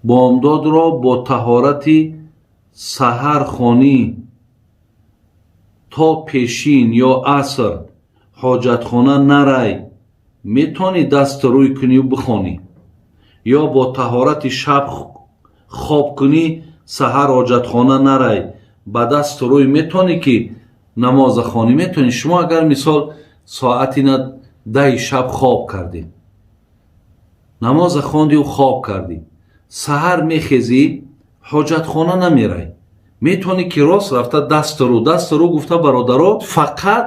Бомдодро бо таҳорати саҳар хонӣ то пешин ё аср ҳоҷатхона нарай, метавонӣ даст рӯй кунию бихонӣ? Ё бо таҳорати шаб хоб кунӣ, саҳар ҳоҷатхона нарай, ба даст рӯй метавонӣ ки намоза хонӣ? Метавонӣ. Шумо агар, мисол, соати на 10-и шаб хоб кардед, намоза хондиу хоб кардӣ, саҳар мехезӣ, ҳоҷатхона намерай, метавонӣ ки рост рафта дасту рӯ. Дасту рӯ гуфта, бародаро, фақат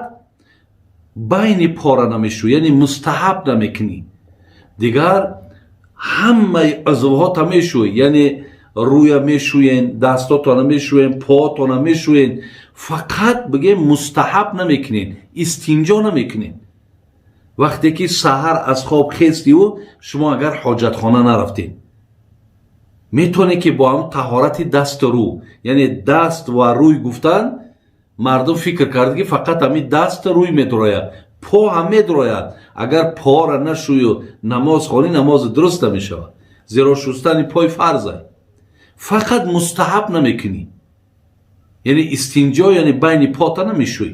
байни пора намешӯ, яъне мустаҳаб намекунӣ, дигар ҳамаи узвҳота мешӯй, яъне рӯя мешӯен, дастотона мешӯен, поотона мешӯен, фақат бигем, мустаҳаб намекунен, истинҷо намекунен. Вақте ки саҳар аз хоб хестиву шумо агар ҳоҷатхона нарафтед, метавонед ки бо ҳам таҳорати дасту рӯ, яъне даст ва рӯй гуфтан, мардум фикр кард, ки фақат ҳамин дасту рӯй медурояд. По ҳам медурояд. Агар пора нашӯю намоз хонӣ, намози дуруст намешавад, зеро шустани пой фарза. Фақат мустаҳаб намекунӣ, яъне истинҷо, яъне байни пота намешӯӣ.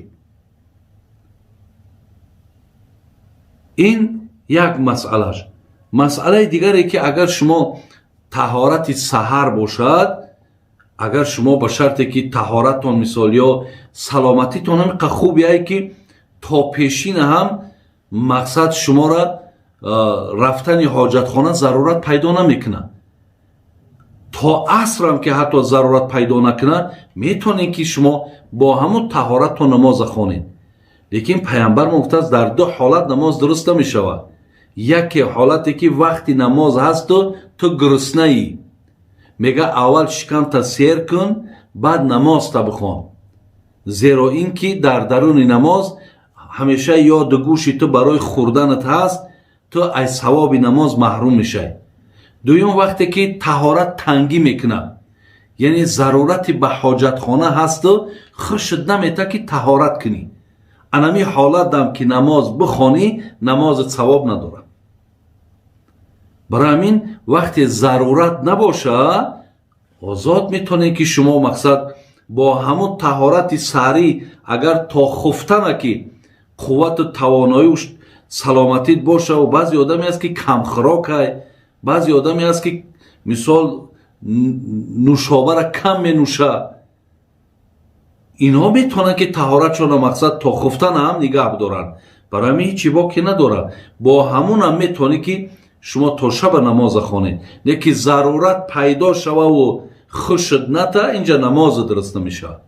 Ин як масъалаш. Масъалаи дигаре, ки агар шумо таҳорати саҳар бошад, агар шумо ба шарте ки таҳораттон, мисол, ё саломатитон ҳамиқа хубие, ки то пешина ҳам, мақсад, шуморо рафтани ҳоҷатхона зарурат пайдо намекунад, то асрам ки ҳатто зарурат пайдо накунад, метавонед ки шумо бо ҳамун таҳораттон намоза хонед. Лекин пайғамбар мо гуфтааст, дар ду ҳолат намоз дуруст намешавад. Яке ҳолате ки вақти намоз ҳасту ту гуруснаӣ, мега, аввал шикамта сер кун, баъд намозта бихон, зеро ин ки дар даруни намоз ҳамеша ёду гӯши ту барои хӯрданат ҳаст, ту аз савоби намоз маҳрум мешавӣ. Дуюм, вақте ки таҳорат тангӣ мекунад, яъне зарурати ба ҳоҷатхона ҳасту хушт намета ки таҳорат кунӣ, анами ҳолатам ки намоз бихонӣ, намозат савоб надорад. Барои ҳамин вақте зарурат набоша, озод метавонед ки шумо, мақсад, бо ҳамун таҳорати саҳарӣ, агар то хуфтана ки қуввату тавоноию саломатит боша. Баъзе одаме ҳаст, ки камхӯрокай, баъзе одаме ҳаст, ки, мисол, нӯшобара кам менӯша. Инҳо метавонанд ки таҳоратшонро, мақсад, то хуфтана ҳам нигаҳ бидоранд. Барои ҳамин ҳечи боке надорад, бо ҳамунам метавонед ки шумо то шаба намоза хонед. Леки зарурат пайдо шававу хушт ната, инҷа намоза дуруст намешавад.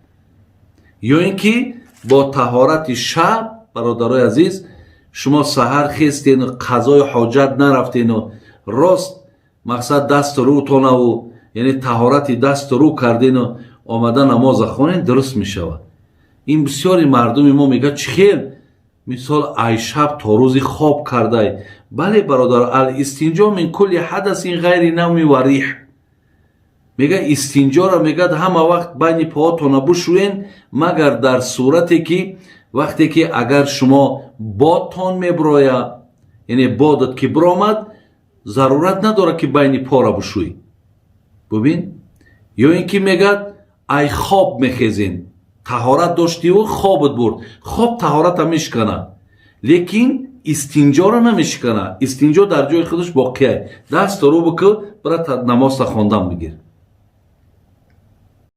Ё ин ки бо таҳорати шаб, бародарои азиз, шумо саҳар хестену қазои ҳоҷат нарафтену рост, мақсад, дасту рӯтонаву, яъне таҳорати дасту рӯ кардену омада намоза хонед, дуруст мешавад. Ин бисёри мардуми мо мегӯяд, чӣ хел, мисол, ай шаб то рӯзи хоб кардай? Бале, бародар, الاستنجاء من كل حدث غير نوم وريح. Мега, истинҷоро, мегӯяд, ҳама вақт байни поотона бушӯен, магар дар сурате ки вақте ки агар шумо бодтон мебирояд, яъне бодат ки биромад, зарурат надорад ки байни пора бушӯӣ. Бубин, ё ин ки мегӯяд, ай хоб мехезен, таҳорат доштиву хобат бурд, хоб таҳората мешиканад, лекин истинҷоро намешиканад. Истинҷо дар ҷои худаш боқия. Дасту рӯ бикӯ, бира, намозта хондан бигир.